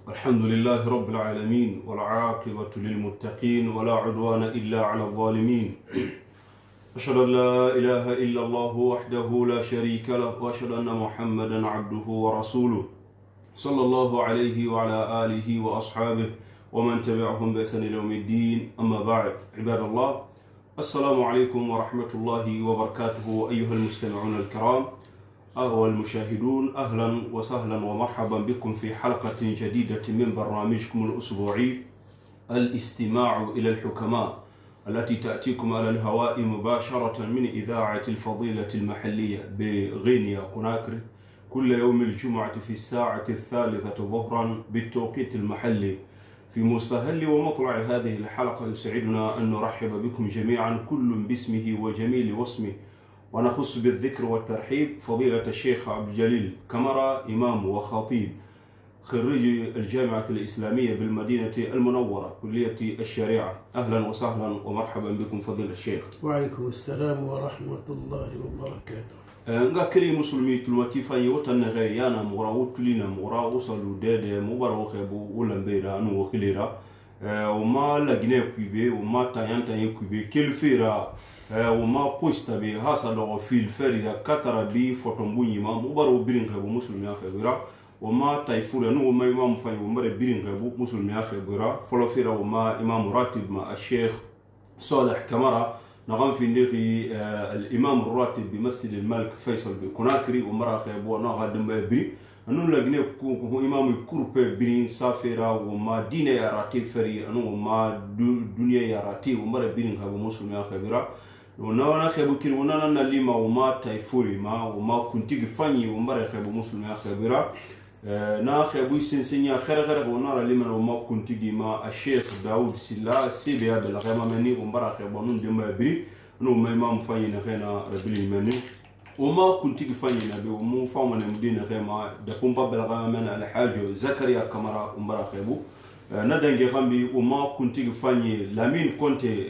الحمد لله رب العالمين، والعاقبة للمتقين، ولا عدوان إلا على الظالمين. أشهد أن لا إله إلا الله وحده لا شريك له، وأشهد أن محمدا عبده ورسوله، صلى الله عليه وعلى آله وأصحابه ومن تبعهم بإحسان إلى يوم الدين. أما بعد، عباد الله، السلام عليكم ورحمة الله وبركاته. أيها المستمعون الكرام والمشاهدون، أهلا وسهلا ومرحبا بكم في حلقة جديدة من برنامجكم الأسبوعي الاستماع إلى الحكماء، التي تأتيكم على الهواء مباشرة من إذاعة الفضيلة المحلية بغينيا كوناكري، كل يوم الجمعة في الساعة 3 ظهرا بالتوقيت المحلي. في مستهل ومطلع هذه الحلقة يسعدنا أن نرحب بكم جميعا، كل باسمه وجميل واسمه، ونخص بالذكر والترحيب فضيلة الشيخ عبد الجليل كمرة، إمام وخطيب، خريج الجامعة الإسلامية بالمدينة المنورة، كلية الشريعة. أهلا وسهلا ومرحبا بكم فضيلة الشيخ. وعليكم السلام ورحمة الله وبركاته. Nga kiri musulmi tulmati fan wo tan nexe yana mura wo tulina mura wo salu dede mo bara wo xebu wo lambera anu wo xilera o ma Laginɛ kuibe, o ma tayan kuibe kelfera, o ma posta be hasa dogo fil ferira katara bi fotombu ñima mo bara wo birin xebu musulmiya xebura. O ma tayfure anu wo ma imamu fan wo mare birin xebu musulmiya xebura. Folo fera o ma imamu ratib ma الشيخ صالح كمرة، نغم في ندخي الإمام الراتب بمسجد الملك فيصل بكوناكري، ومرا خيبو أنا غادم بري أنو لغني كو إمام كورب برين سافرا وما دين يا راتب فري أنو ما دنيا يا راتب ومرا برين خيبو مسلم يا خبرا ونانا خيبو كير ونانا نليما وما تايفوري ما وما كنتيجي فاني ومرا خيبو مسلم يا خبرا na xebu sensenya xere xere ko nara liman o ma kuntigi ma a Sheikh Daoud Silla CBA bela xema meni o mbara xebo nun demba biri no ma imam fanyi na xena rabili meni o ma kuntigi fanyi na be o mu fama ne mudina xema da pompa bela xema meni Alhaji Zakaria Kamara o mbara xebu. Na dange xambi o ma kuntigi fanyi Lamine Conte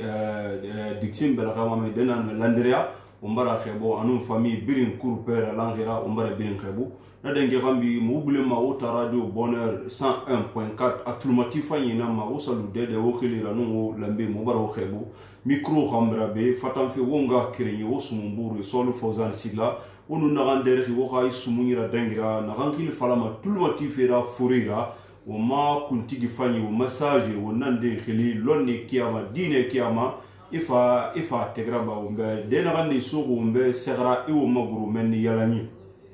Dixim bela xema me denan Landrea o mbara xebo anum famille birin kurpera langira o mbara birin xebu. Na dange xambi mo bulema wo ta Radio Bonheur 101.4 a tulumati fanyi na ma wo salu dede wo xilira nu wo lambe mo bara wo xebu micro xambra be fatan fe wo nga kirenye wo sumumburu Solu Fawzan Silla wo nu naxan derexi wo xa i sumuñira dangira naxan xili falama tulumati fera forira wo ma kuntigi fanyi wo message wo nande xili lonni kiyama diine kiyama ifa ifa tegraba wo mbe de naxan ni suxu wo mbe sexra i wo maguru men ni yalañi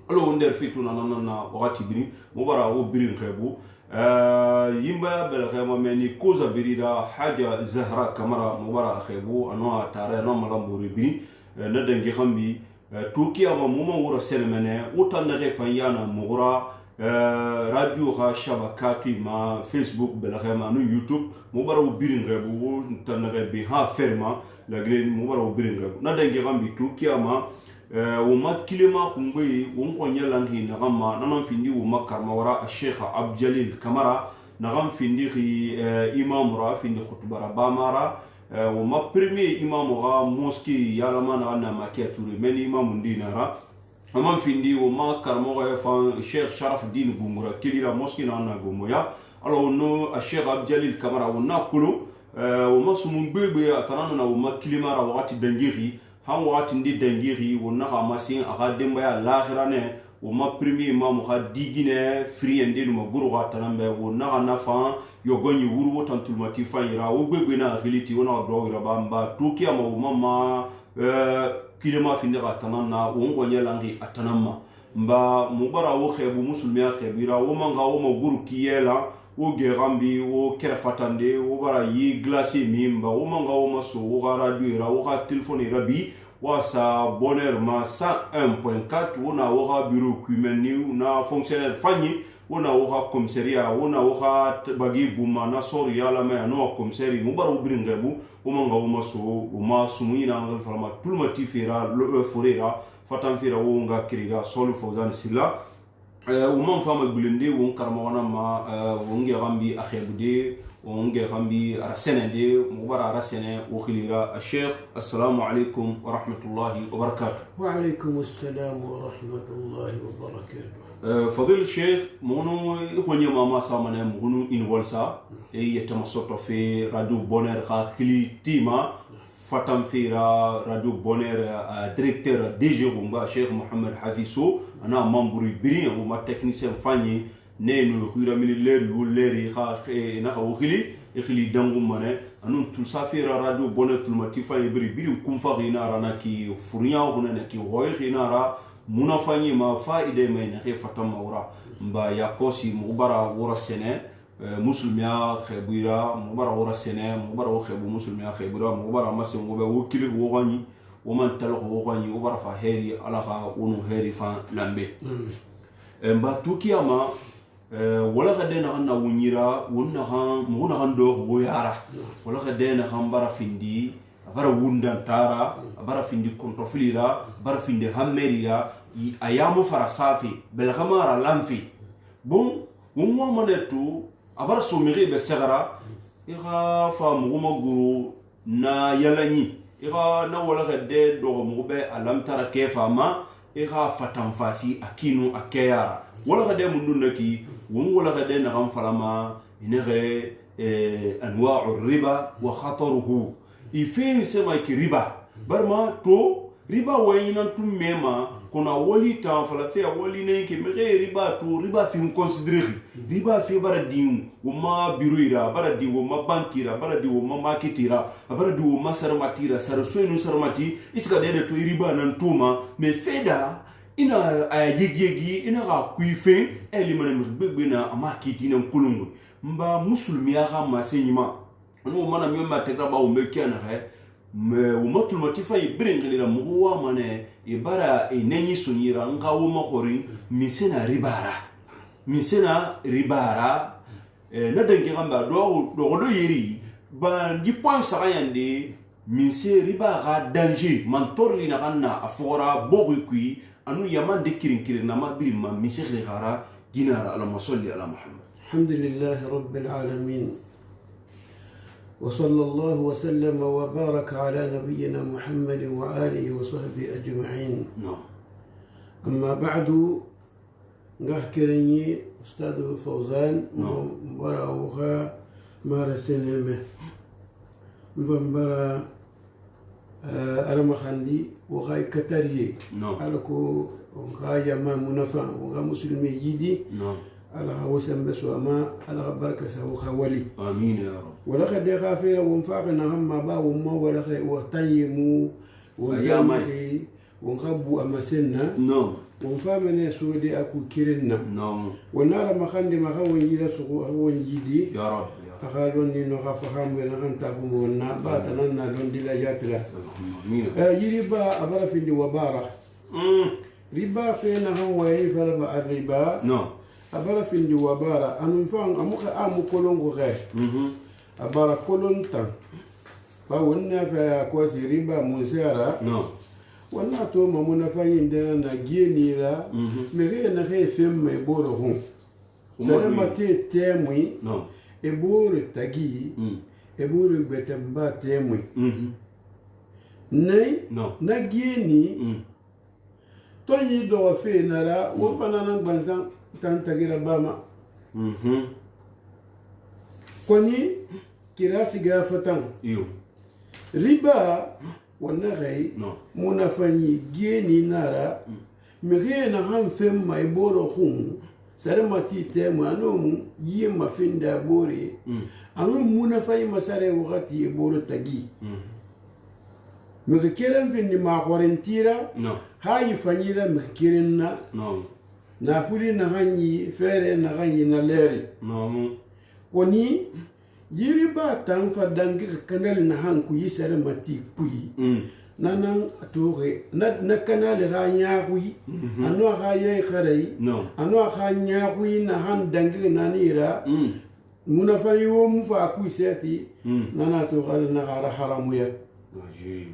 alo wo nder fitu na na wakati biri mo bara wo birin xebu yimba bel xema meni koza birira Haja Zahra Kamara mo bara xebu ano a tare ano malamburi biri. Na dangi xambi to kiyama moma wura senemene wo tan nexe fan yana moxura radio xa shabakati ma Facebook bel xema anu YouTube mo bara wo birin xebu wo tan nexe bi ha ferma Lagine mo bara wo birin xebu. Na dangi xambi to kiyama wo ma kilema xungbe wo nxɔɲɛ langi naxan ma nanan findi wo ma karama a Sheikh Abdjalil Kamara naxan findi xi imamura findi khutubara bamara wo ma premier imamu xa mosquée yalama naxan na Makia Touré meni imamu ndi nara aman findi wo ma karamɔgɔ fan Sheikh Sharaf Din Gungura kelira mosquée naxan na Gomoya. Alors no a Sheikh Abdjalil Kamara wo na kolo wo ma sumun gbegbe a tananu na wo ma kilimara waxati dangixi han waxati ndi dangixi wo naxa masin a xa denbaya laxirane wo ma premier imamu xa digine firiyende numa guru xa tanan bɛ wo naxa nafan yogoɲi wuru wo tan tulumati fan yira wo gbegbe na xiliti wo naxa duwawu yira nba to kiyama wo ma ma kilema findi xa tanan na wo nxɔɲɛ lanxi a tanan ma nba mu bara wo xebu musulmiya xebira wo man xa wo ma guru kiyɛ la wo gexanbi wo kɛrɛfatande wo bara yi glace min ba wo man xa wo ma so wo xa radio yira wo xa téléphone yira bi wasa Bonheur ma 101.4 wo na wo xa bureau kuimeni na fonctionnaire fanyi wo na wo xa commissariat wo na wo xa bagi buma na sɔru yalama ano a commissaire mu bara wo birin xebu wo man xa wo ma so wo ma sumu ɲina angel falama tulumati fera forera fatan fera wo nga kirira Solu Fawzan Silla. Wo man fama gbilende won karamɔgɔ ma won ge gambi a xebude won ge gambi ara senede mo bara ara sene wo xilira. A cheikh, assalamu alaikum wa rahmatullahi wa barakatuh. Wa alaikum assalam wa rahmatullahi wa barakatuh. Fadil sheikh, mono ikhonye mama samane mono in walsa e yetama soto fe Radio Bonheur xa xili tima fatan fera Radio Bonheur, directeur DG gumba Cheikh Mohamed Hafiso ana membre birin o ma technicien fanye ne no khira mini leri wo leri xa na xa wo xili e xili dangu mane anu tout ça fera Radio Bonheur tulmati fanye biri birin kum fa xina rana ki furinya huna na ki hoy xina ra muna fanye ma fa ide mai na xe fatan mawra mba ya kosi mubara wora sene musulmiya xebuira mubara wora sene mubara wo xebu musulmiya xebuira mubara masen wo be wo kili wo xañi wo man talxo wo xañi wo bara fa heri ala xa wonu heri fan lambe mba tukiyama wala xa de naxan na wuñira won naxan moxu naxan doox wo yara wala xa de naxan bara findi a bara wundantara a bara findi kontofilira a bara findi hammerira a yamu fara safe belxama ara lanfe bon won wamane to a bara somixe be sexara i xa fa moxu ma goro na yalañi i xa na wala xa de doxo moxu be a lamtara ke fama i xa fatanfasi a kinu a keyara wala xa de mun dun na ki won wala xa de naxan falama inexe anwau riba wa khataruhu i fen sema ki riba barma to riba wayinan tun mema kono a wali tan fala fe a wali nen ke mexe riba to riba fin considérer riba fe bara din wo ma bureau ira bara din wo ma banque ira bara din wo ma market ira bara din wo ma sarmati ira sar soinu sarmati iska de to riba nan tuma mais feda ina a yegi ina ga kui fen e limane mi gbegbe na ama kiti nan kulungu mba musulmiya ga ma senyima no mana mi ma tegra ba o me kiana he me o matulmati fa i biringilira mogo wa mane i bara i nenyi sonyira nga wo makori misena ribara misena ribara na denke gamba do do do yeri ba di point sagayande mise riba ga danger man torli na ganna afora bogu kui anu yaman de kirin kirin na ma birin ma mise khara ginara ala masalli ala Muhammad. Alhamdulillahi rabbil alamin. وصلى الله وسلم وبارك على نبينا محمد وآله وصحبه أجمعين. نعم. أما بعد نحكرني أستاذ فوزان مبارا مارسينمه مبارا أرمخاندي وغاي كتريه. نعم. ألكو وغاي ما منافع وغا مسلمي يدي. نعم. على وسم بس وما على بركة سو خولي. آمين يا رب. ولقد غافر وانفاقنا هم با وما ولا وتيمو ويامي ونغبو أما سنة. نعم. ونفهمنا سودي أكو كيرنا. نعم. ونرى ما خندي ما هو يجي سو هو يجي. يا رب. تخالوني نغفهم ونغن تابونا باتنا نلون دي لا جاتلا. آمين. يربا أبرا في الوبارة. ربا فينا هو يفرب الربا. نعم. أبرا في الوبارة أنا فان أمك أم كولون غير. أبرا كولون تان. فونا في كواسي ربا مسارة. نعم. ونا تو ما منافعين ده نجيني لا. مغير نخي فيلم يبورهم. سلام تي تيمي. نعم. يبور تجي. يبور بتنبا تيمي. نعم. نعم. نجيني. توني دو في نرا وفنا نبانسان. تانتغير باما. كوني كراسي غافتان. إيو. ربا ونغي منافني جيني نارا مغينا هم فم ما يبورو خون سرماتي تيما أنوم يما فين دابوري أنوم منافني مساري وغاتي يبورو تجي. مغكيرن فين ما قرنتيرا. هاي فنيرا مغكيرنا. نافولي نغني فيري نغني نليري. نعم. كوني يربا تنفا دانك كنال نهان كوي سرماتي كوي. نانان توغي نا كنال غانيا كوي. أنو غايا خري. نعم. أنو غانيا كوي نهان دانك نانيرا. منافا يوم فا كوي ساتي. نانا توغال نغارا حرامويا. عجيب.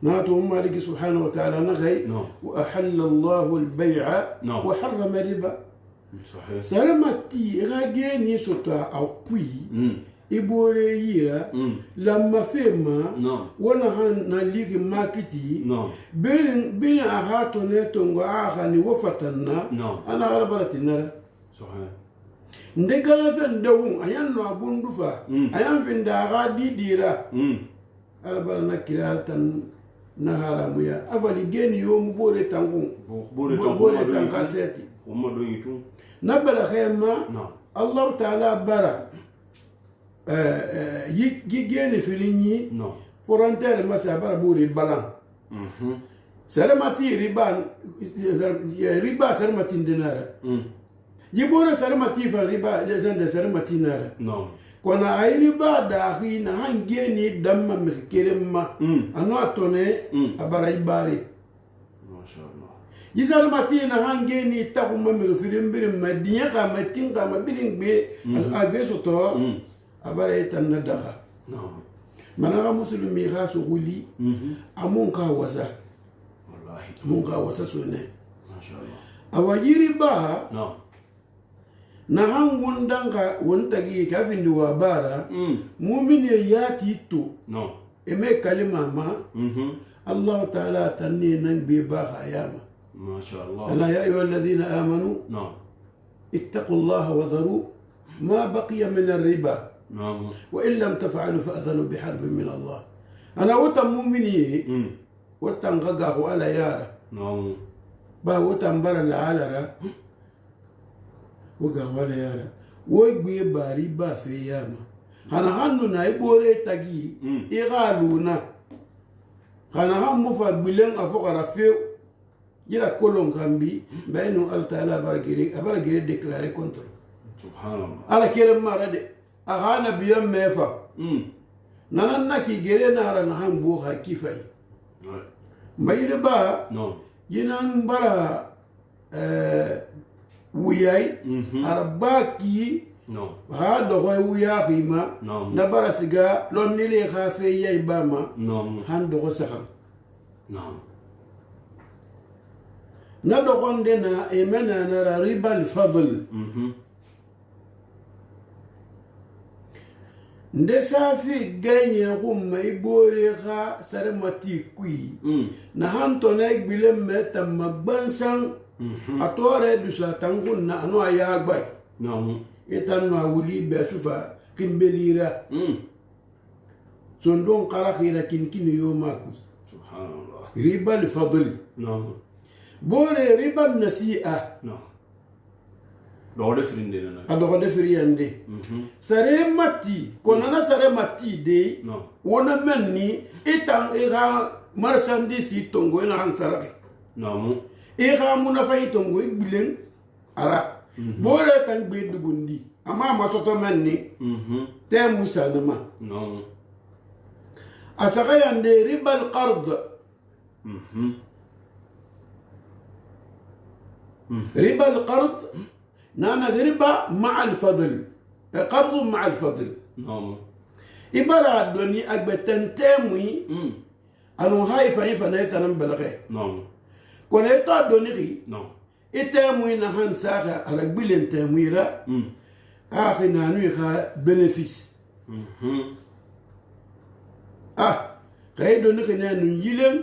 ناتو مالك سبحانه وتعالى نغي وأحل الله البيع وحرم الربا صحيح سلامتي غاجيني سوتا أو كوي ibore yira lamma fema wana han na ligi makiti birin birin a hato ne tongo a hani wafatanna ana arbara tinara صحيح nde gana fen dawun ayan no abundu fa ayan fin da ga didira arbara na kira tan na haramuya afali geni yo mu bore tangun bore tan kaseti umma don yitu na bala khema Allah ta'ala bara geni filinyi frontière masa bara bore balan salamati riba riba salamati dinara yibore salamati fa riba zanda salamati nara kona ayi riba da na hange ni damma mi keremma ano atone abara ibare masha Allah yisalamati na hange ni takuma mi firin birin ma dinya ka ma tinka ma birin be abe soto abara itan na daga managa musulmi ka suguli amun ka wasa wallahi amun ka wasa sone masha Allah awajiri ba na han wundanka wontagi kafin wa bara mumini ya tito eme kalima ma Allah ta'ala tanni nan be ba hayama masha Allah ala ya ayyuha alladhina amanu ittaqullaha wa dharu ma baqiya min ar-riba وإن لم تفعلوا فأذنوا بحرب من الله أنا وتم مؤمني وتم غقاه على يارا با وتم برا العالرة وقاه على يارا ويبي باري با في ياما أنا هنو نايبوري تاجي إغالونا أنا هم مفا بلين أفوق رفيو يلا كلهم كامبي بينو الله تعالى أبرغيري ديكلاري كونتر سبحان الله على كيرم ما ردي ahana biyan mefa nanan naki gere na ran han bo ha kifai mai riba yinan bara wuyai arabaki ha dogo wuya hima na bara siga lonnile ha fe yai bama han dogo sakan na dogon dena emena na riba al-fadl nde safi ganye kuma ibore ka saremati kui na hanto na igbile meta magbansan atore dusa tangun na ano ayagba itan no awuli be sufa kimbelira sondon karakira kinkini yo maku subhanallah riba al-fadl bore riba nasi'a dɔgɔde firinde nana a dɔgɔde firiyande sare mati kɔnɔna sare mati de wona men ni i tan i ka marchandise tongo i na han sarake i ka munafa i tongo i gbilen ara bore tan gbe dugundi amma ma sɔtɔ men ni tɛ musa ne ma a saga yande ribal qard riba al qard نانا ربا مع الفضل قرض مع الفضل نعم إبرا دوني أكبتن تاموي أنو هاي فاي فنايتا نبلغي نعم كون إتا دوني غي نعم إتاموي نهان ساخة على قبل تاموي را آخي نانو يخا بنفيس غي دوني غي نانو يلن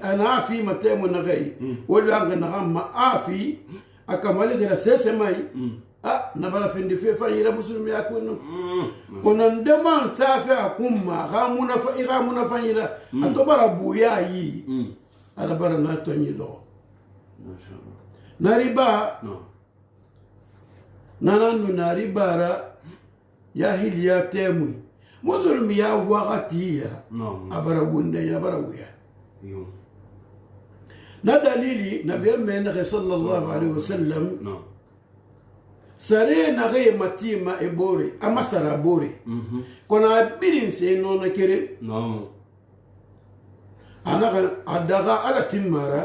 أنا في متامو نغي ولا أنغ نغام ما آفي akamali kira sese mai na bala findi fefa yira musulmi akunu kono ndema safe akumma ga munafa ira munafa yira atobara buya yi ala bara na tonyi lo nariba nana nu naribara ya hiliya temu musulmi ya wakati ya abara wunde ya bara wuya na dalili nabi mene sallallahu alaihi wasallam sare na ge matima ebore ama sara bore kona birin se no na kere ana adaga ala timara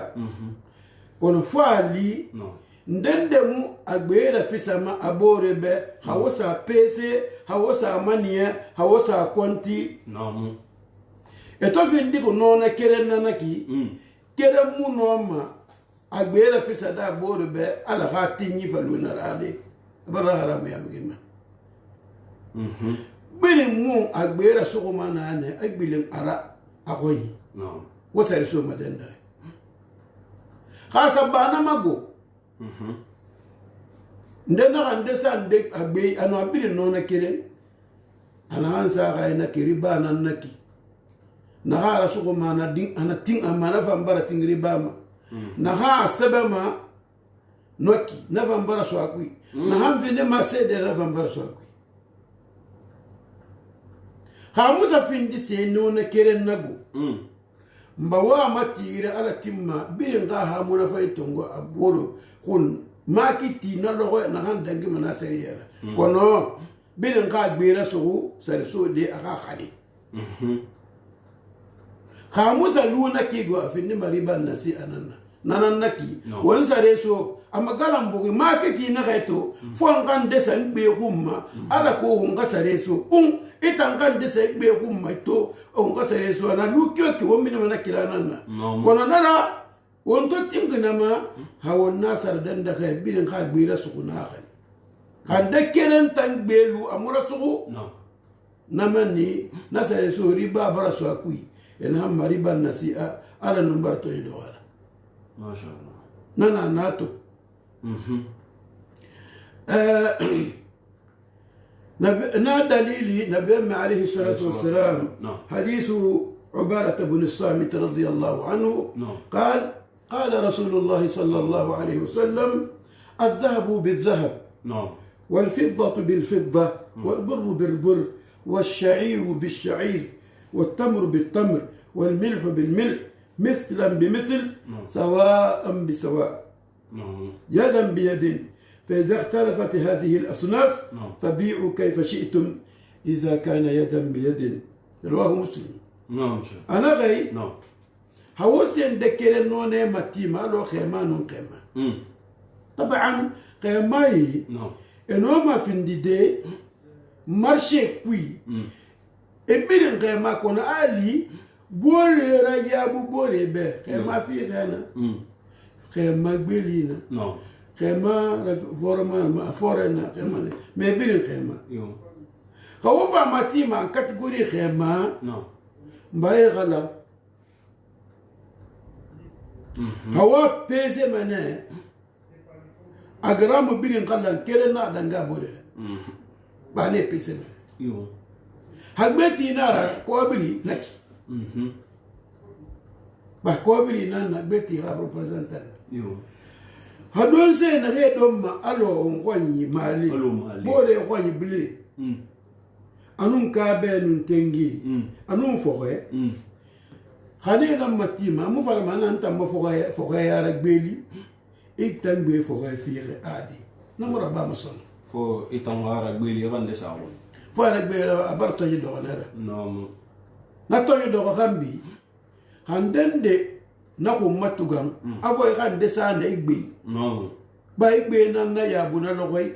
kono fali ndende mu agbera fisama abore be hawosa pese hawosa mania hawosa konti. E to findi ko nona keren nanaki keren mu noma a gbera fisa da boro be ala ga tinyi falu na rade bara haramu ya mugima. Bini mu a gbera sogoma na ne a gbilin ara agoyi. No. Wasari so madenda. Khasa bana mago. Ndena kan desa nde agbe anu abiri nona keren. Ana ansa ga ina kiriba nan naki. Na ha sogoma na din ana tin amana fa mbara tingriba ma. Na ha sebema noki na fa mbara so akui. Na ha mvinde ma sede na fa mbara so akui. Ha musa findi se nona keren nago. Mbawa matire ala timma birin ga ha muna fa itongo aboro kun makiti na logo na han dangi mana seriyara. Kono birin ga gbera so sare so de aka khadi. Ha musa luna kigo afindi mariba nasi anana nanan naki won sare so amagala mbugi makiti na gaito fo ngan desa ngbe humma ala ko hunga sare so itan kan desa ngbe humma to hunga sare so ana lukyo ki won mina na kirana na kono nara won to tingna ma hawon nasar dan da kai bilin ka gbira su kuna kan kan da keren tan gbelu amura su namani nasare so riba bara so akui en ham mariba nasi'a ala numbar to idowara. Masha Allah. Nana nato. Na dalili nabi alayhi salatu wassalam حديث عبادة بن الصامت رضي الله عنه قال قال رسول الله صلى الله عليه وسلم الذهب بالذهب والفضة بالفضة والبر بالبر والشعير بالشعير والتمر بالتمر والملح بالملح مثلا بمثل سواء بسواء يدا بيد فإذا اختلفت هذه الأصناف فبيعوا كيف شئتم إذا كان يدا بيد. رواه مسلم. أنا غي هوسين دكير نوني متيما لو خيما نون خيما. طبعا خيماي إنو ما فندي marché kui ebirin xema kono ali bore ra yabu bore be xema fi xena xema gbelina xema forma ma forena xema me birin xema xawo fa matima catégorie xema mbaye xala hawa pese mane agramu birin xala kere na danga bore ba ne pese mane hagbeti nara kobiri naki ba kobiri nana gbeti ga representant hadon se na he don ma alo ngwanyi mali bole ngwanyi bile anun ka be nun tengi anun foge khane na matima mu fara mana nta mo foge foge ya ra gbeli itan gbe foge fiire adi na mo ba mo son fo itan gara gbeli rande sawo fo ra gbeli abarto yi do nera no na to yi do gambi handende na ko matugan afo e kan desa na igbe no ba igbe na na ya bu na lokoy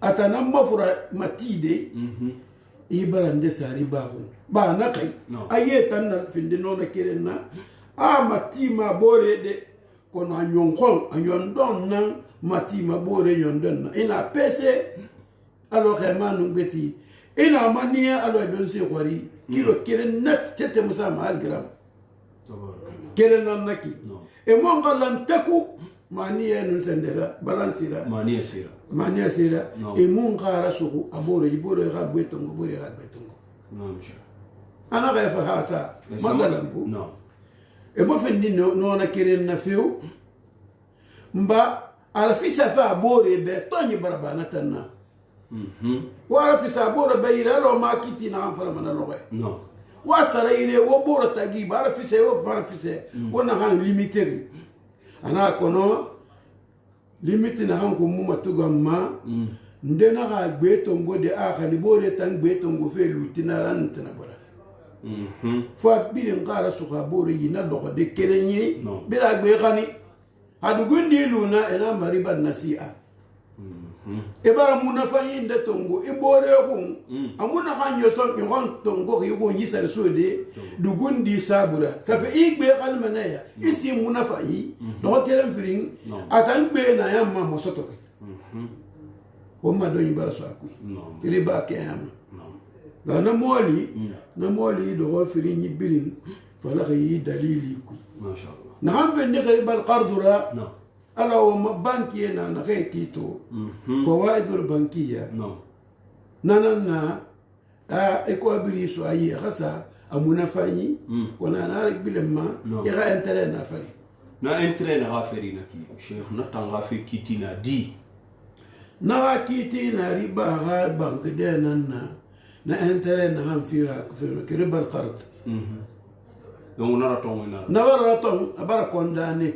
atana mafura matide ibara ndesa riba ko ba na kai aye tan na finde no na kerenna a matima bore de kono anyonkon anyondon na matima bore yondon na ina pese alo khema nungbeti ina mania alo don se kwari kilo keren net tete musa ma al gram keren naki e mo ngalan taku mania nun sendera balansira mania sira mania sira e mo ngara suku abore ibore ga gbetongo bore ga gbetongo no msha ana ga fa hasa magalambu no e mo fendi no na keren na fiu mba ala fisa fa abore be toni barabana tanna wala fisa abore be ira lo makiti na amfara mana lobe no wa sara ire wo bora tagi bara fisa wo bara fisa wona han limiter ana kono limite na han ko muma tugamma ndena ga gbetongo de aka ni bore tan gbetongo fe lutina ran tana bora fo birin qara suka bore yina dogo de kerenyi bira gbe khani hadugundi luna ena mariba nasi'a E bara munafanyi nde tongo e bore kun amuna kan yoson yon tongo ki ko yi sar sode dugundi sabura safe igbe kalma na ya isi munafanyi do kelen firin atan gbe na ya ma mosoto ke wamma do yibara so akui riba ke am da na moli na moli do firin yibirin fala yi dalili ku masha Allah na han fe ne riba al-qardura ala wa banki na na tito fawaid al-bankiya no na na a iko abiri so ayi khasa amuna fanyi kona na bilemma ya entere na fari na entere na gaferi na ki sheikh na tanga fi kiti na di na kiti na riba ha bank de nan na entere na han fi fi riba al-qard donc na raton na na raton abara condamné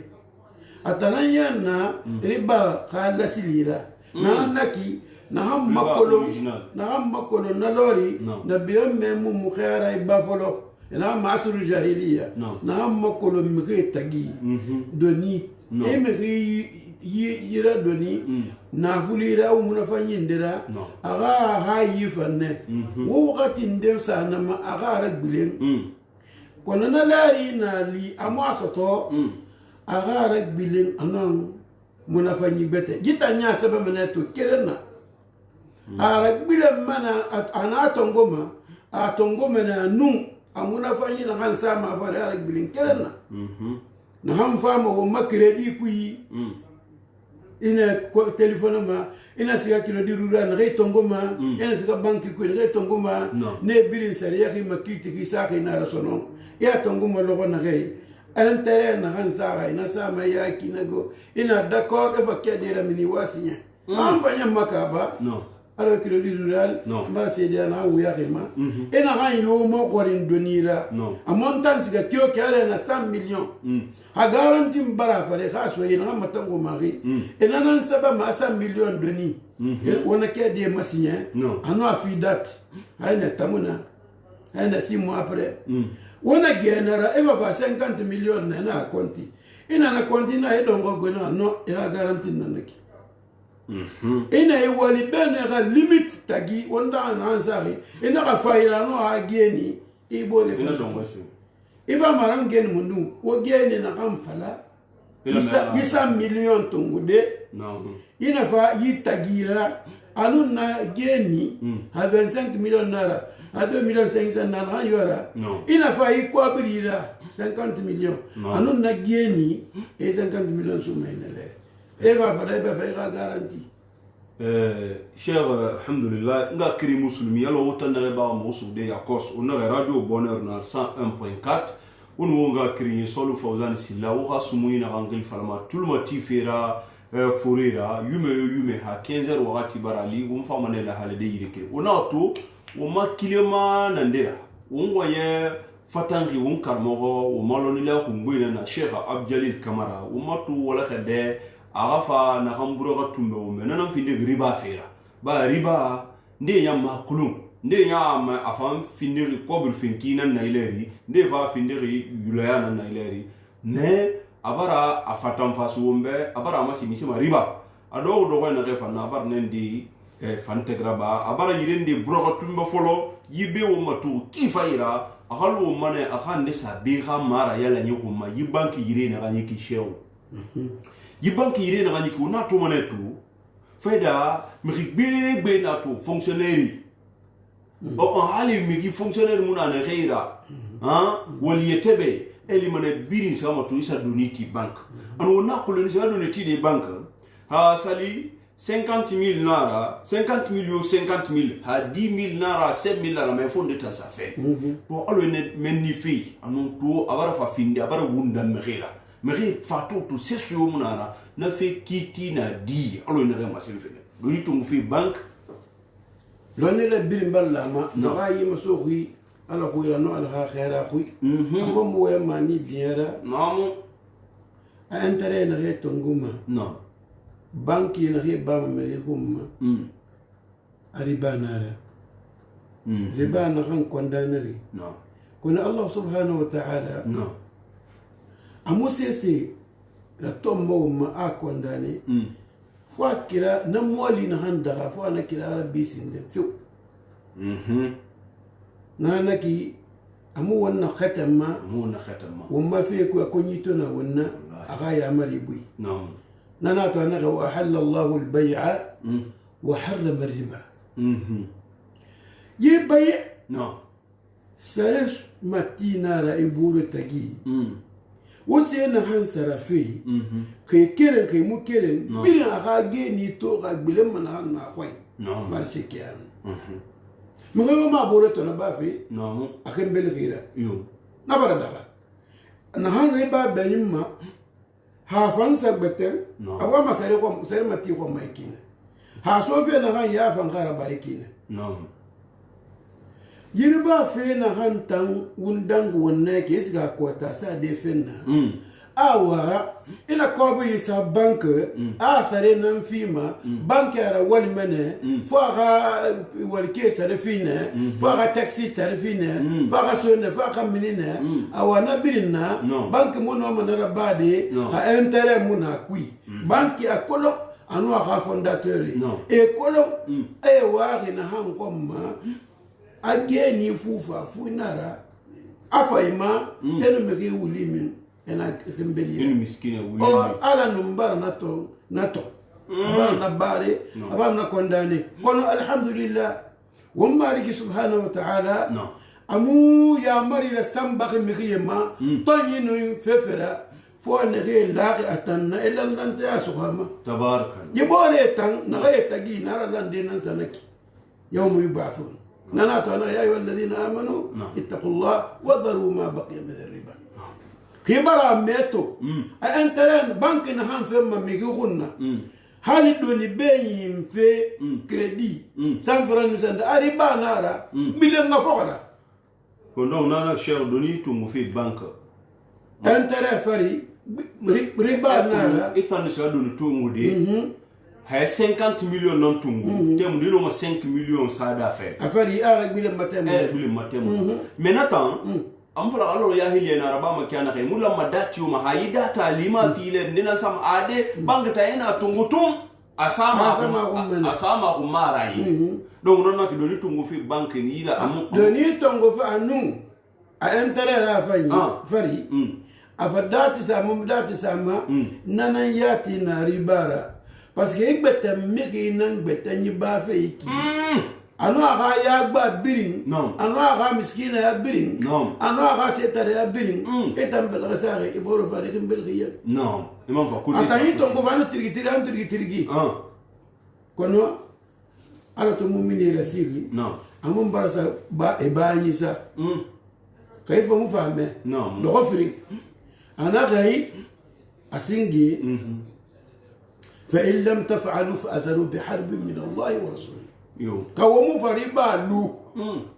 atananya na riba khala silira na naki na hamma kolo na hamma kolo na lori na biyo memu mukhara ibafolo na masru jahiliya na hamma kolo mige tagi doni e mige yira doni na fulira u munafanyi ndira aga ha yifanne wo wakati nde sana ma aga ragbilen kono na lari na li amwasoto aga ragbilen anan munafanyi bete jita nya saba mana to kerena aragbilen mana ana tongoma a tongoma na nu amunafanyi na hansa ma fare aragbilen kerena na han fama wo makredi kuyi ina téléphone ma ina siga kilo di rura na tongoma ina siga banki kuyi na tongoma ne birin sariya ki makiti ki sa ki na rasono ya tongoma logo na gai intérêt na hansa ina sama ya kinago ina d'accord e fa kedira mini wasinya am fanya makaba no alors crédit rural mbar sedia na wuya khima ina han yo mo qorin donira a montant siga kyo kare na 100 millions a garantie mbara fare kha so ina matango mari ina nan saba ma 100 millions doni wona kedi ma signé ano afi date hayna tamuna hayna 6 mois après wona genera e va 50 millions na na konti ina na konti na edongo gona no ya garantie nanaki ina e wali ben ga limite tagi wonda na ansari ina ga faira no ha geni e bole ina dongo so iba maran geni mundu wo geni na kam fala isa million tongude no ina fa yi tagira anu na geni ha 25 million naira ha 2 millions 500 naira ha yora ina fa yi kwabrira 50 millions anu na geni e 50 millions sumainele e va fala e ba fa garantie cher alhamdulillah nga kiri muslimi yalo wotana ba mo sude ya kos on a radio bonheur na 101.4 on nga kiri solu Fawzan Silla wo ha sumuina rangil falma tulma tifera forera yume yume ha 15h wakati barali on fa manela halede yirike on a to o ma kilema nandera on ngoye fatangi on karmogo o maloni la humbuina na Cheikh Abdjalil Kamara o matu wala khade agafa na hamburo ga tumbe o mena finde riba fera ba riba nde ya makulum nde ya ma afam finde kobul finki nan na ileri nde fa finde yulaya nan na ileri ne abara afatan fasu wombe abara masi misima riba ado do ko na refa na abar nendi fantegra ba abara yirende buroga tumbe folo yibe wo matu kifaira akhalu mane akhande sabiha mara yala nyuma yibanki yire na ganyiki shewo yibanki yire na ganyiki una to mane tu feda mi gbe na to fonctionnaire o on hali mi fonctionnaire muna na gheira ha waliyetebe eli mane birin sama to isa doniti bank an wona koloni sa doniti de bank ha sali 50 000 naira 50 000 yo 50 000 ha 10 000 naira 7 000 naira mais faut ndeta sa fait bon alo ne menni fi anon to abara fa finde abara wunda mehira mehi fa to to sesu yo munara na fe kiti na di alo ne ma sen fe doni to fi bank lonni la birin balla ma na yi maso wi ala ko ira no ala khaira ku amma mo ya mani diara namo a intérêt na re tonguma no banki na re ba me gumma riba nara riba na kan condamné no kuna Allah subhanahu wa ta'ala no amusese la tombo ma a condamné Fo a kira na mɔli na han daga fo ana kira rabbi sinde fiw. Na naki amu wanna khatamma. Mu na khatamma. Wamma fe ko akonyito na wanna aga ya mari bui. Na'am. Nana to anaga wa ahalla Allahu al-bay'a wa harrama ar-riba. Ye bay' no sare matina ra iburu tagi. Wose na han sarafe kai keren kai mu keren birin aga ge ni to ga gbilen mana han na kwai. No. Marche kiyan. Mu ma boro to na bafe. No. Akan bel gira. Yo. Na bara daga. Na han riba bayimma ha fansa betel. Awa masare ko sare mati ko mai kina. Ha sofe na han ya fan kara bai kina. No. Yiriba fe na han tan wundangu wanna ke siga kota sa de fenna. Awa ina ko bi sa banque a sare nan fima banque ara wali mene fo ga wali ke sare fine fo ga taxi sare fine fo ga sonne fo ga minine awa na birinna banque mo no manara bade ha intérêt mu na kui banque a kolo anu ga fondateur e kolo e wa na han komma ageni fufa funara afaima eno megi wuli min ena kembeli eno miskina wuli o ala numbara nato nato abana na bare abana na kondane kono alhamdulillah wa maliki subhanahu wa ta'ala amu ya mari la samba megi ma toni no fefera fo ne ge la atanna illa lan ta suhama tabarakallah yibore tan na ge tagi na lan dinan sanaki yawm yub'athun نانا يا أيها الذين آمنوا اتقوا الله وذروا ما بقي من الربا. خبرة ميتو أنت لأن بنك نهان ثم ميغونا هل دوني بين في كريدي سان فران سان أريبا نارا بلين غفورا. كنا نانا شير دوني تو في بنك. أنت لا فري ربا نارا. إتاني شير دوني تو مودي. Hay 50 millions non tungu tem dino ma 5 millions ça d'affaire affaire ara bile matem eh bile matem maintenant am fara alors ya hilie na raba ma kana khay mulla ma dati ma hayi data lima file ndina sam ade bank ta ina tungu tum asama asama umara yi donc non nak doni tungu fi bank ni ila am doni tungu fi anu a intérêt la fayi fari afadati sama dati sama nanan yati na ribara. Parce que igbete miki nan gbete ni ba fe iki. Anu aga ya gba birin. Anu aga miskina ya birin. Anu aga setare ya birin. Etan belgasare iboro farikin belgiya. Non. Imam fa kuti. Atani tongo vanu tirgi tirgi an tirgi tirgi. Kono ala to mumini rasiri. Non. Amun barasa ba e ba yisa. Kaifa mu fahme. Non. Do firi. Ana gai asingi. فإن لم تفعلوا فأذنوا بحرب من الله ورسوله. قوموا فريبا لو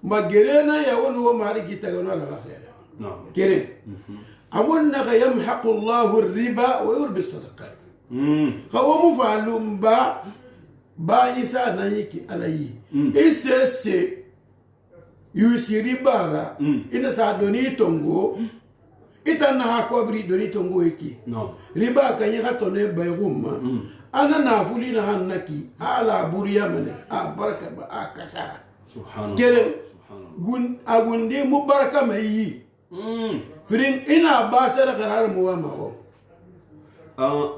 ما جرينا يا ون هو مالك يتغنى على خير. نعم. كريم. أمنا يمحق الله الربا ويربي الصدقات. قوموا فعلوا با با يسا نايكي علي. إس إس يسيري بارا. إن سادوني تونغو. Itana ha kobri doni tongo eki. No. Riba kanyi katone bayruma. Ana nafuli na hanaki ala buriya mane a baraka ba a kasara. Subhanallah. Keren subhanallah. Gun agunde mu baraka mai yi. Firin ina ba sara karar mu wa ma ko.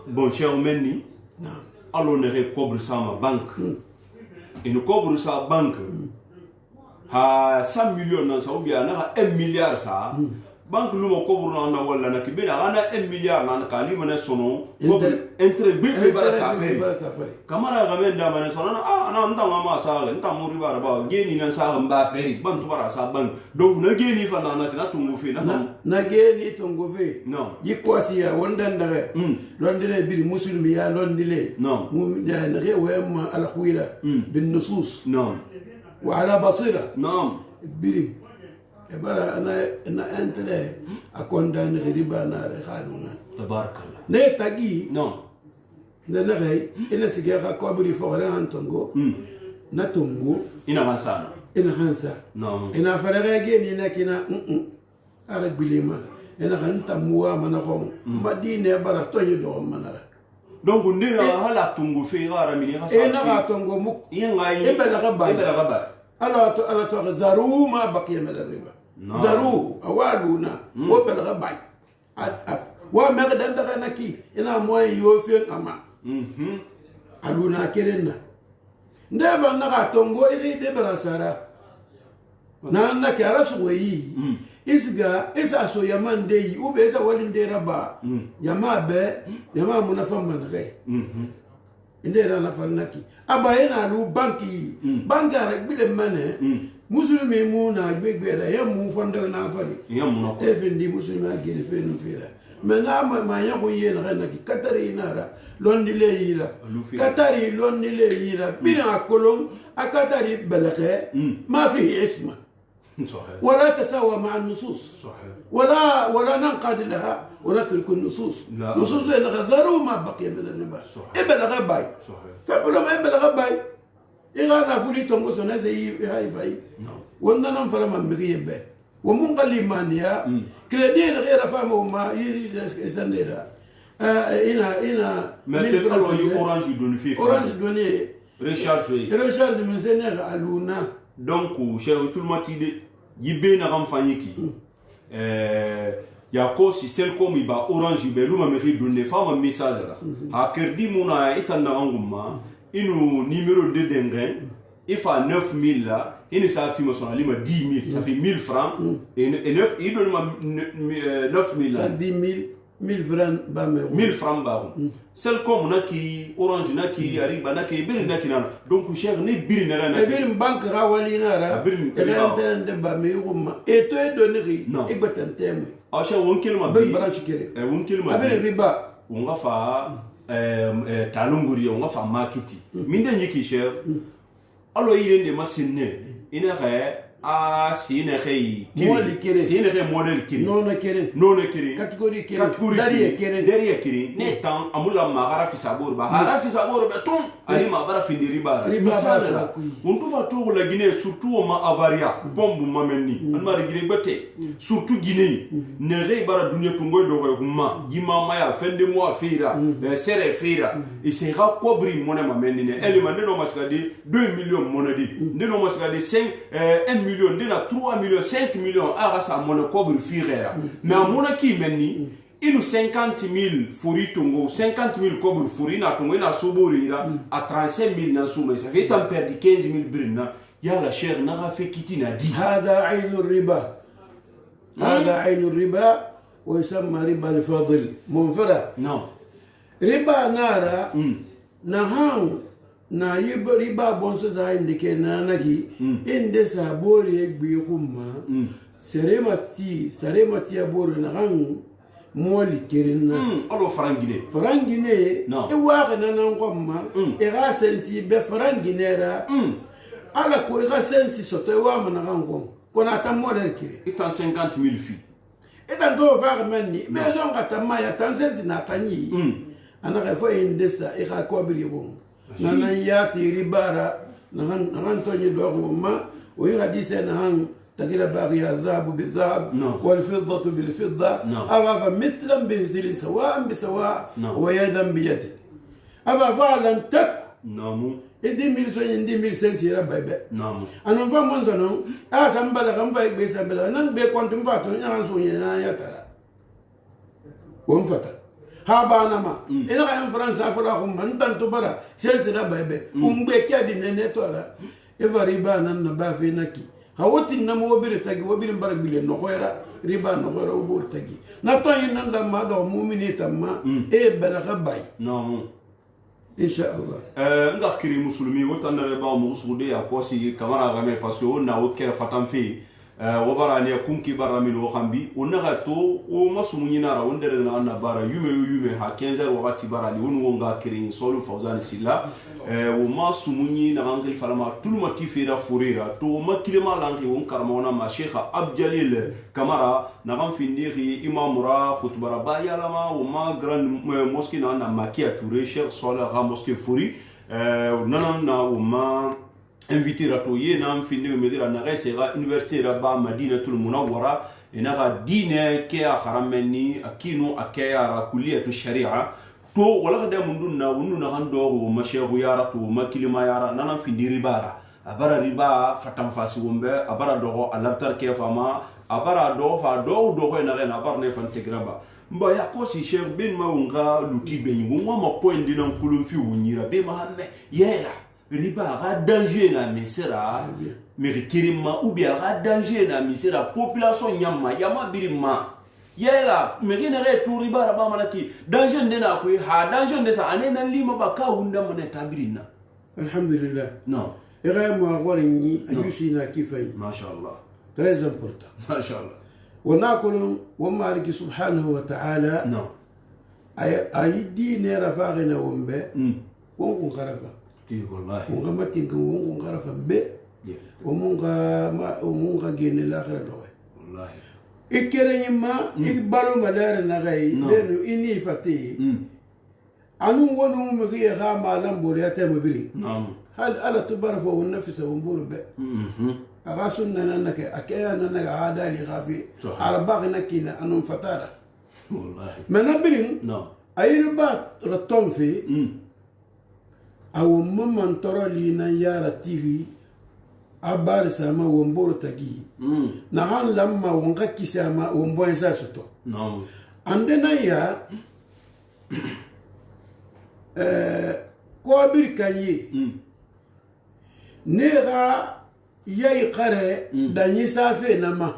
Bon cher menni. Na. Allo ne re kobre sa ma banque. Ino kobre sa banque. Ha 100 millions nan sa ou bien na 1 milliard sa. Banque luma kobru na wala na kibina ana 1 milliard na kali mana sono entre bi bara sa fe kamara ga men da mana sono ah ana ndanga ma sa nta muri bara ba geni nan sa ba feri ban tu bara sa ban donc na geni fa na na tungu fe na na geni tungu fe non yikwasi ya wondan daga londile bir muslimi ya londile non mu ya na ge wa ma al khwira bin nusus non wa ala basira non biri bara ana na entre akonda ne riba na re khaluna tabarakallah ne tagi non ne ne gai ina sige ka kobri fo ran tongo na tongo ina masana ina hansa non ina farage ge ni na kina ara gbilema ina kan tamuwa mana ko madine bara tonyi do manara Donc ndena hala tongo fe gara mini ga e na tongo muk yenga e balaga ba e balaga ba ala to ala to zaru ma baqiya min riba zaru awaluna wa balaga ba wa magdan daga naki ina moy yofen ama aluna kerenna ndeba na tongo iri de barasara na na ke arasu yi isga isa so yaman de yi ube isa walin de raba jama be jama munafa man gai inde ra na farnaki aba ina lu banki banki ara gbile mane musulmi mu na gbegbe la ya mu fonda na fari ya mu na ko e fendi musulmi a gere fe nu fera mais na ma ya ko yen ga naki katari na ra londi le yira katari londi le yira bina kolon akatari balaghe ma fihi isma صحيح ولا تساوى مع النصوص صحيح ولا ننقاد لها ونترك النصوص. لا. نصوص غزروا ما بقي من الربا. صحيح. إبلغ باي. صحيح. سبلهم إبلغ باي. إذا نافولي تونغو سنة زي هاي فاي. نعم. وندنا فلما مغيب به. ومن قال لي مانيا كريدين غير فاهمه ما يسندها. إنا Mais تقولوا اورانج دوني في اورانج دوني ريشارج ريشارج من سنة الونا. Donc cher tout le monde yibe na ram fanyiki ya ko si Selcom iba orange be luma meri donne fa ma message la ha kerdi muna itan na ngumma inu numéro de dengen ifa 9000 là ini sa fi ma son alima 10000 ça fait 1000 francs et 9 il donne ma 9000 ça 10000 1000 francs ba me 1000 francs ba Selcom na ki orange na ki ariba na ki biri na ki na donc cher ne biri na na e biri banque ra wali na ra e e de ba me yuma e to e donner e gbatan teme ah cher won kelma bi branche kere e won kelma bi riba won ga fa talunguri won ga fa marketi minde yiki cher alo yirende masinne ina ga a sine xey kiri sine xey model kiri nona kiri nona kiri catégorie kiri catégorie dariya kiri dariya kiri ne tan amula ma gara fisabor ba hara fisabor be tum ani ma bara findi riba riba on tout va tour la Guinée surtout ma avaria bombe mamenni an ma rigire bete surtout Guinée ne rey bara dunya tungoy do ko ma yima maya fende mo afira sere fira et c'est ra kobri mone mamenni ne elle ma no maskadi 2 millions monedi ne no maskadi 5 1 million ndena 3 millions 5 millions ara sa mona kobre firera mais a mona ki menni inu 50 000 furi tongo 50 000 kobre furi na tongo ina sobori ira a 35 000 na souma ça fait tant perdu 15 000 brina ya la cher na fait kiti na di هذا عين الربا هذا عين الربا ويسمى ربا الفضل منفرة non ربا نارا نهان na yi riba bonso za indike na nagi inde sa bori gbe kuma serema ti abori na kan moli kerin na alo farangine farangine no e wa na nan gomma e ga sensi be farangine ra ala ko e ga sensi soto e wa mana kan gom ko na ta model kire itan 50000 fi e dan do fa menni be don ga ta ma ya tan sensi na tanyi ana ga fo inde sa e ga ko biri bon nana yati ribara nahan tonyi dogo ma وهي حديث نهان تقيل باقي الذهب بالذهب والفضة بالفضة أبا مثلا بمثل سواء بسواء ويدا بيد أبا فعلا تك نعم إدي ميل سوني إدي ميل سنسي ربي بي نعم أنا فا منزلون أسام بلا كم فا بيسام بلا نان بي كونتم فا توني أنا سوني أنا يا ترى ومفتر ha bana ma ina ka France afura ko man tan to bara sense da baybe umbe kya di nene to ara e va riba nan na ba fe naki ha woti na mo wobire tagi wobire bara bile no koera riba no koera obor tagi na to yin nan da ma do mu'mini tamma e bala ka bay non inshallah nga kiri musulmi wotan na ba mo sude ya ko si kamara game parce que on na o kere fatan fe wo bara ni kunki bara min wo xambi o naxa to wo ma sumu ñinara wo ndere na na bara yume yo yume ha 15h wakati bara ni wonu wo nga kiri solu fawzan silla wo ma sumu ñi na ngil falama tuluma ti fera forira to wo ma kilema lanki won karama wona ma sheikha abjalil kamara na xam findiri imamura khutbara ba yalama wo ma grande mosquée na na makia touré cheikh sola ga mosquée fori nanan na wo ma invité rato ye na finde me dira na ga sera université ra ba Madinatul Munawwara ina ga dine ke a harameni akinu akaya ra kulliyatu sharia To wala ka da mun dun na wonu na kan do wo ma shehu yara to ma kilima yara nana findi ribara abara riba fatan fasi wombe abara dogo alabtar ke fama abara do fa do do ko na na abara ne fan tegraba mba ya ko si chef bin ma wonga luti be yi wonga ma point dinan kulun fi wonyira be ma hamme yela riba ga danger na mesera merikirimma ou bien ga danger na misera population nyamma yama birima yela meri ne to riba ra ba malaki danger ndena ko ha danger ndesa ane nan lima ba ka hunda mane tabirina. Alhamdulillah. Non. Ira mo agwari ayusi na kifai. Masha Allah. Très important. Masha Allah. وناكل ومالك سبحانه وتعالى. Non. أي دين رفاغنا ومبه ونكون غرفة. Ti wallahi. ونغمتين ونكون غرفة به ومونغا ما ومونغا جين الآخرة لغة. Wallahi. إكرني ما إبالو ملار نغاي لأنه إني فتي. أنو ونو مغي غام علم بورياته مبري. نعم. هل ألا تبرف والنفس ونبور به. أغاسنا ننك أكيا ننك عادة لغافي. عرباغ نكينا أنو فتارة. والله. ما نبرين. نعم. أي رباط رتون في. أو ممن ترى لينا يارا تيفي. أبار سما ومبور تجي. نهان لما ونغكي سما ومبوين ساسوتو. نعم. عندنا يا كوابير كاني. نيغا yayi kare danyi safe na ma.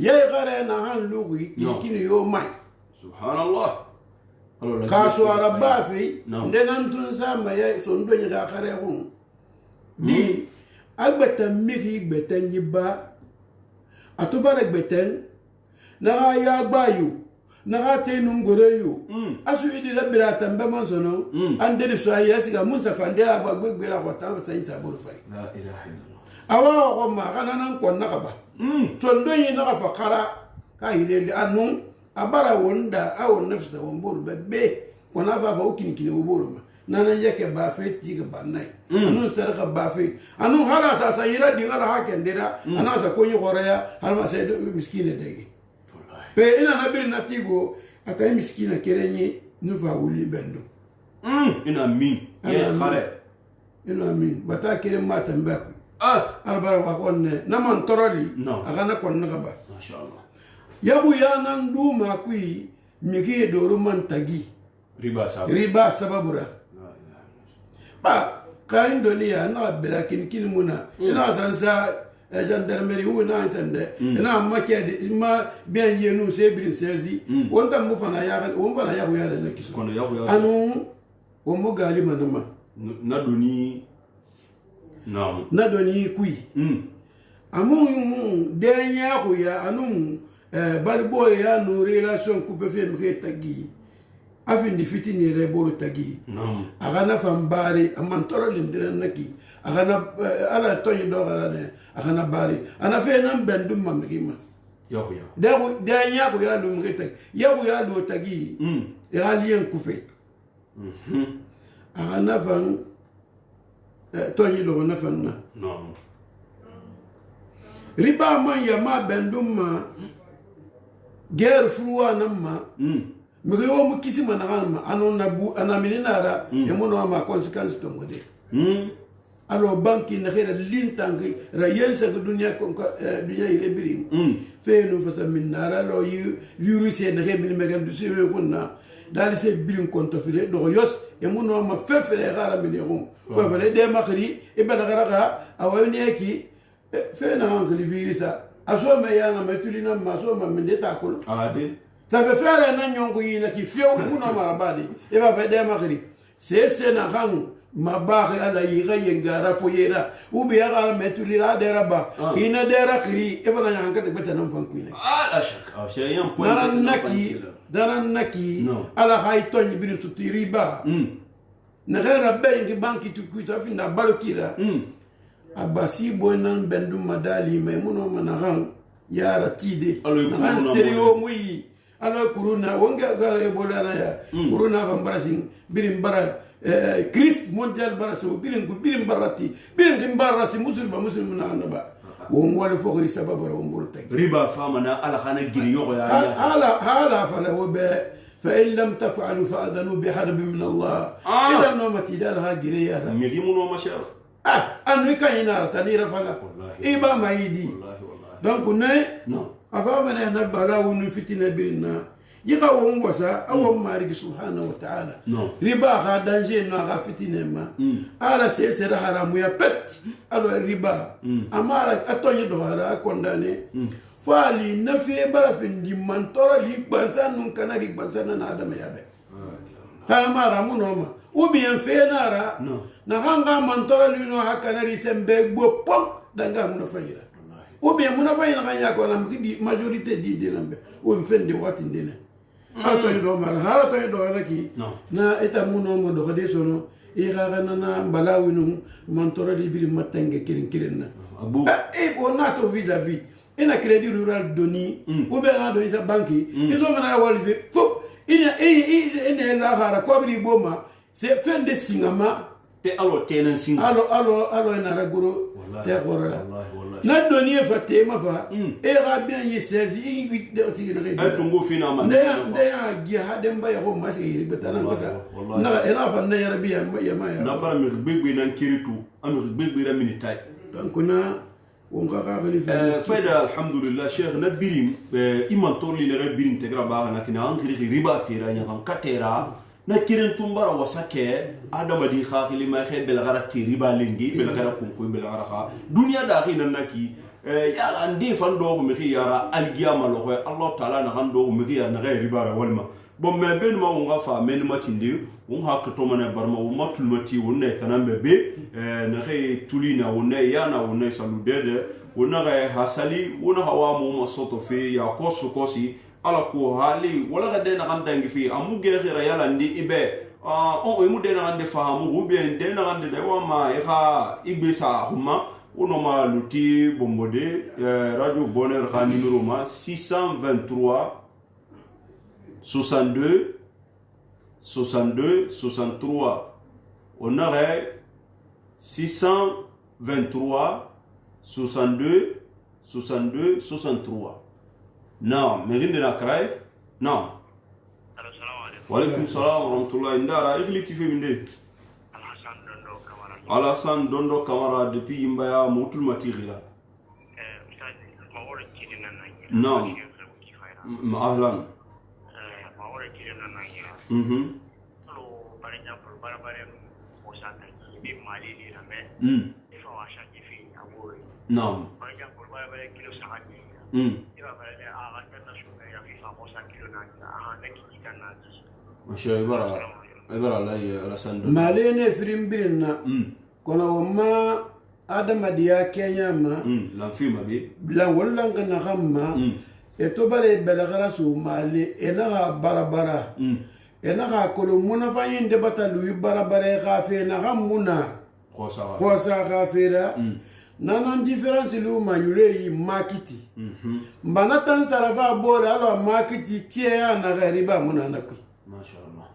Yayi kare na han lugi kilikini yo mai. Subhanallah. Kaso araba fe ndenan tun sama yayi sondo nyi ka kare kun. Di agbeta miri gbeta nyi ba atubara gbeten na ya gbayo na ga te nungore yo. Asu idi rabira tambe manzono ande so ayi asiga munsa fandela ba gbegbera ko ta ta insa buru fari. La ilaha illallah. Awa ko ma kana nan kon na ba. So ndo yi na fa kara ka ile anu abara wonda awon nafsa won buru be ko na fa fa ukini kini oburu ma. Nana yake ba fe ti ga banai. Anu sarka ba fe anu hala sa sa ira dingala ha kendira ana sa ko nyi goraya hal ma se miskine dege. Pe ina na biri na tigo ata miskina kerenye nufa wuli bendo. Ina min ye khare. Ina min bata kere mata mbaku. Ah albara wa konne na man toroli aga na konna ba. Masha Allah. Yabu ya nan duma kui miki doru man tagi. Riba sababu. Riba sababura. Ba kain doniya na berakin kilmuna ina sansa gendarmerie ou na nsende na ma ma bien yenu se brin sezi won tam mu fana ya won fana ya ya na kiso kono ya ya anu won mo gali manama na doni na na doni kui amu mu denya ko ya anu balbo ya no relation coupe fe mi tagi afin di fitini re boro tagi aga na fambare amman toro lindira naki aga na ala toyi do gara ne aga na bare ana fe nan bendum mamrima yako yako de nya ko ya lu mrita ya ko ya lu tagi ya lien coupé aga na fan toyi do na fan na non riba man ya ma bendum ma guerre froide na ma mege yo mu kisi mana ma ano na bu ana minina e mono ma conséquence tongo de alors banki na khira lintangi ra yensa ko dunya ko dunya ile birin fe no fasa min nara lo yu virus e na min megen du sewe kunna dali se birin konto file do yos e mono ma fefere gara min ron fefere de makri e bana gara ga awani ki fe na ngli virus aso me yana metulina ma so ma min de takul ade. Ça veut faire un agnon qui fait un marabadi. Il va faire des maris. C'est un rang. Ma barre à la ira yengara foyera. Ou bien à la mettre l'ira de rabat. Il n'a des rakri. Et voilà, il y a un cas de bête en enfant. Ah, la chaque. Ah, c'est un point. Naranaki. Naranaki. À la haïton, il y a une riba. N'a ben qui banque tu cuis, ça finit à balokira. Abasi bonan bendou madali, mais mon homme n'a yara tide. Alors, sérieux, oui. Alors corona wonga ga ebola na ya corona va embarrassing birim bara Christ mondial bara so birim birim barati birim barasi musulma musulma na anaba won wala fo ko sababa won bol tag riba fama na ala khana giri yogo ya ala ala fala wo be Fa in lam taf'alu fa'adhanu biharbin min Allah. Ila no matidal ha gireyara. Mi rimuno ma cher. Ah, anu kan ina tanira fala. Iba maidi. Donc ne non. Aba mena na bala wonu fitina birina. Yiga won wasa awon marigi subhanahu wa ta'ala. Riba ga danger no ga fitine ma. Ala se se haramu ya pet. Alo riba. Amara atonye do hara condamné. Fali nafi barafin di mantora li gbansa nun kana li gbansa na adama ya be. Ha mara munoma. Ou bien fenara. Na hanga mantora li no hakana ri sembe gbo pom danga mun fayira. Ou bien mun fayira kan ya ko na majorité di de lambe. Ou mfende wati ndene. Ala do mara hala to do alaki na eta muno mo do de sono e ga na balawinu mantora li biri matenge kirin kirin na abu e on a to vis-à-vis ina crédit rural doni ou bien na doni sa banque ils ont na walve fop ina ina la hara ko biri boma c'est fin de singama te alo tenen singa alo alo alo ina raguro te gorra na doni fa te ma fa e ga bien yi 16 yi de ti na ga tungo fina ma nde ya gi ha dem ba ya ko ma se yi betana ngata na ena fa na ya rabbi ya ma ya na bara mi gbegbe nan kiritu am gbegbe ra mini tay donc na wonga ka khalifa fayda alhamdulillah cheikh na birim iman torli na birim te gra ba na kina an khiri riba fira nya kan katera na kirin tumbara wasake adama di khakili ma khe belgara ti riba lengi belgara kunko belgara kha dunya da khi nan naki ya andi fan do mi khi yara algiyama lo ko Allah taala na kan do mi khi yara na riba ra walma bon me ben ma wonga fa men ma sindi won ha to mana barma won ma tulmati won ne tanan be na khe tulina won ne yana won ne saludede won na hasali won hawa mo ma soto fe ya kosu kosi ala ko hali wala ga den kan dangi fi amu ge khira yala ndi ibe on e mu den kan de fahamu ou bien den kan de wa ma e kha igbe sa huma wono ma luti bombode radio bonheur kha numéro ma 623 62 62 63 on aurait 623 62 62 63. Non, mais rien de la craie. Non. Wa alaykum salam wa rahmatullah. Ndara, igli tife minde. Alassane Dondo Kamara depuis Yimbaya Motul Matirira. Non. Ahlan. Mhm. Non. Malene firimbirina kono wama adamadiya kenya ma lanfima be lan wollan kana xamma e to bare belagara su male e naxa barabara e naxa kolo munafayin de bata luyi barabara xa fe naxa muna xosa xa fera nanan différence lu ma yule yi makiti mbana tan sarafa bore alo makiti kiya naxa riba muna na kui. Mashallah.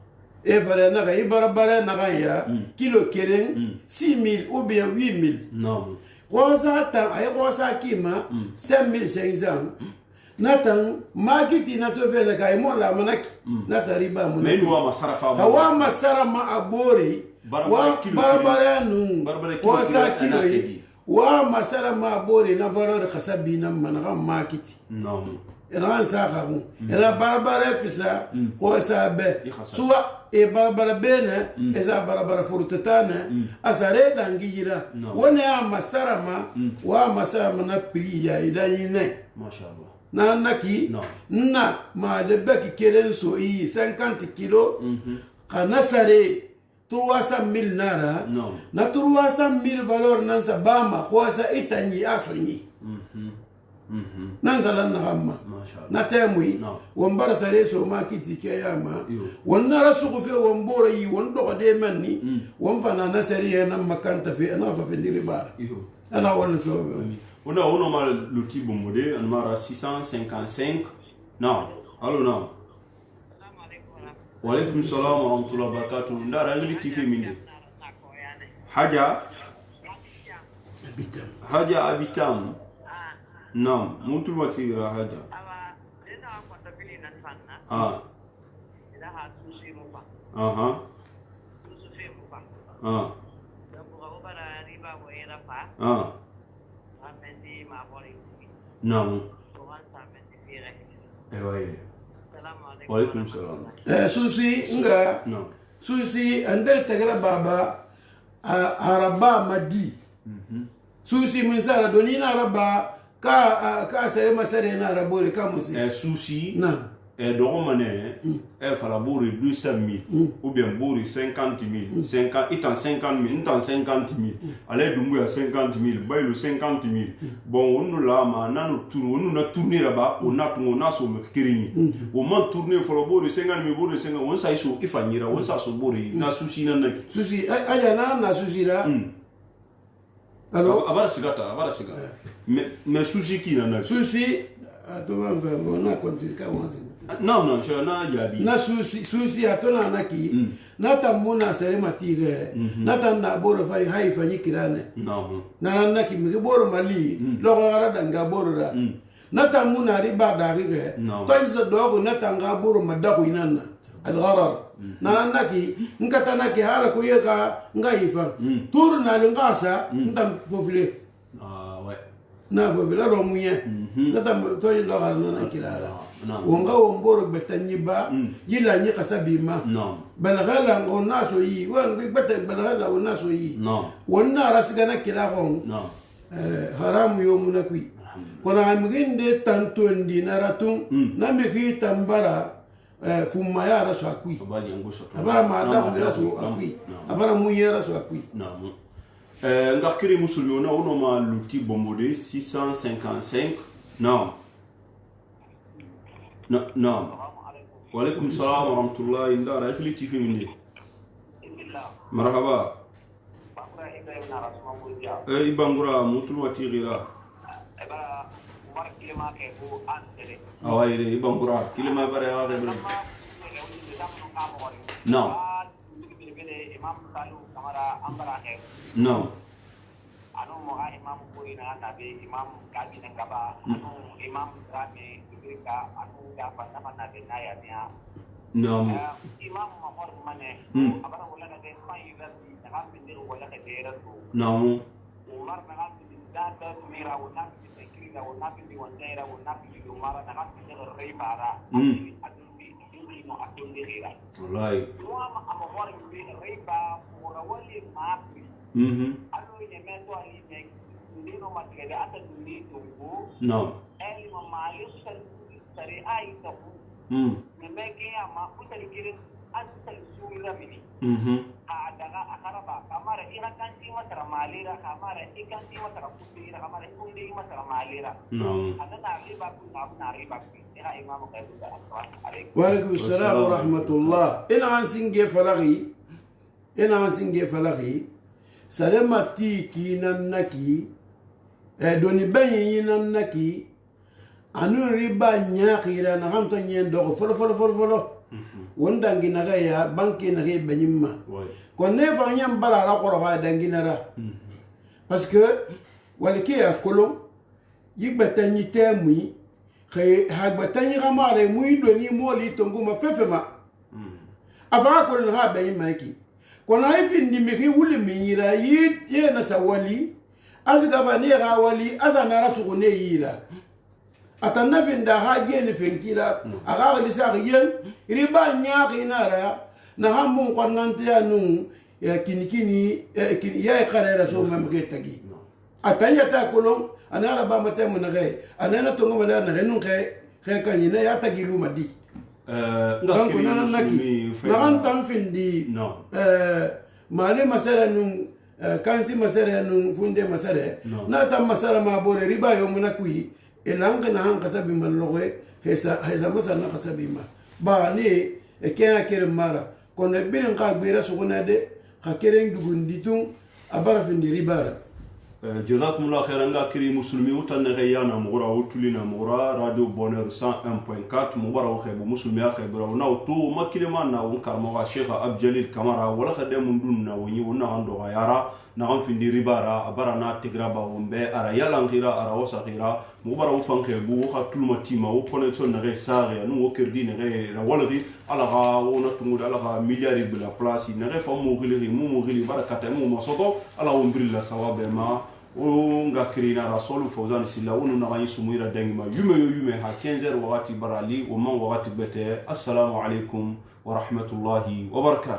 E fara naxa i barabara naxa ya kilo keren 6000 ou bien 8000. Non. Xosa tan ay xosa kima 5500. Natan makiti na to fele kay mo la manaki nata riba muna. Mais wa masarafa. Wa masara ma abori. Wa barabara nu. Xosa kilo. Wa masara ma abori na valeur khasabi na manaka makiti. Non. Ena sa ka ena barabara fisa xosa be suwa e barabara bene e sa barabara furtatana asare dangi jira wona ya masara ma wa masara ma na prix ya idani ne. Mashallah. Na naki na ma de bek kelen so i 50 kilo kana sare 300 000 nara na 300 000 valeur nan sa bama xosa itanyi asonyi. Nan zalan na hamma na temui won bara sare so ma kiti ke ya ma won nara sugu fe won bora yi won dogo de manni won fana na sare na makanta fe ana fa fe ndiri bara ana won so ona ono ma luti bombode an mara 655. Non allo non wa alaykum salam wa rahmatullahi wa barakatuh. Ndara ngili tife minde haja abitam haja abitam. Naam, mutu matira haja. Ah. Aha. Ah. Ah. Naam. Ewa ye. Wa alaikum salam. Susi nga. Non. Susi andel tagra baba araba madi. Susi min sara doni na araba ka ka sere masere na arabore ka musi. Susi. Na. Dɔgɔmane fala bori 200 000 ou bien bori 50 000 50 itan 50 000 ntan 50 000 ale dumbuya 50 000 bayilu 50 000 bon onu la ma nanu tourne onu na tourner là-bas on na tungo na so me kirini o man tourner fɔlɔ bori 50 000 bori 50 on sa iso ifanyira on sa so bori na susi na na susi aya na na susi la. Alors abara sigata abara sigata mais susi ki na na susi atoma on a continué ka on. Non, non, je na jabi. Na susi susi atona na ki. Na tamuna sere matire. Na tan na boro fay hay fanyi kirane. Non. Na na ki mi boro mali. Lo gara danga boro da. Na tamuna riba da rige. Tan zo dogo na tanga boro madako inana. Al gharar. Na na ki nkata na ki hala ko yeka ngai fa. Tour na lingasa ndam pofile. Ah ouais. Na fofile ro muye. Na tam to lo gara na kirara. Wonga womboro betanyiba yila nyi kasabima. Non. Balagala ngona so yi wan bata balagala ngona so yi. Non. Wonna rasigana kila gon. Non. Haramu yomuna kui. Kona amginde tantondi naratun na miki tambara fumma ya rasu akui. Abali nguso to. Abara ma da ko rasu akui. Abara mu ya rasu akui. Non. Ngakiri musulmi ona ono ma luti bombode 655. Non. نعم وعليكم السلام ورحمة الله إندار أكلي تيفي مني مرحبا إيه بانغورا موتلو وتيغيرا أوايري بانغورا كل ما بري هذا بري نعم نعم نعم. نعم. والله. نعم. نعم. وعليكم السلام ورحمة الله. إن عن سنجي فلغي إن عن سنجي فلغي سلامتي كي ننكي دوني بني ننكي anu riba nyakhira na hamto nyen do folo folo folo folo wondangi na ya banki na ke benyimma ko ne fa nyam bara ra ko fa dangi na ra parce que walike ya kolon yigbata nyi temui khay hagbata nyi ramare mui doni moli tonguma fefema afa ko na ha benyimma ki ko na ifindi mi ki wuli mi yira yi ye na sawali azga ba ne ra wali azana ra su ne yira atanna finda ha geni fenkira aga lisa yen riba nyaaki nara na hamun qannante anu ya kinikini ya qarera so mamge tagi atanya ta kolon anara ba mata mun ngai anana tongo mala na renun khay khay kanyina ya tagi luma di nga kiri naki na tan findi male masara nun kansi masara nun funde masara na tam masara ma bore riba yo munakui elanga na han kasabi malloge hesa hesa masana kasabi ma ba ni e kena kere mara kono birin ka gbera suguna de ka keren dugundi tun abara findi ribara. Jazakumullah khairan nga kiri musulmi utan yana mugura utulina mugura Radio Bonheur 101.4 mubara o khebo musulmi a khebra na to makilema na on karmo Sheikh Abdjalil Kamara wala khade mun dun na woni wona ando yara na an findi ribara abara na tigraba wombe ara yalangira ara wasakhira mubara o fan khebo o khatulma tima o connexion na sare anu o kerdi na ra walri Ala xa wo na tungudi, Ala xa milliard bila place naxe fa mo xili mu mo xili barakata mu ma sɔtɔ. Ala wo biri la sawa bɛɛ ma o nga kirina ra solu Fawzan Silla wonu naxa ɲi sumuyira dangi ma yume yo yume ha 15 heures waxati barali o man waxati gbɛtɛ. Assalamu alaikum wa rahmatullahi wa barakatuh.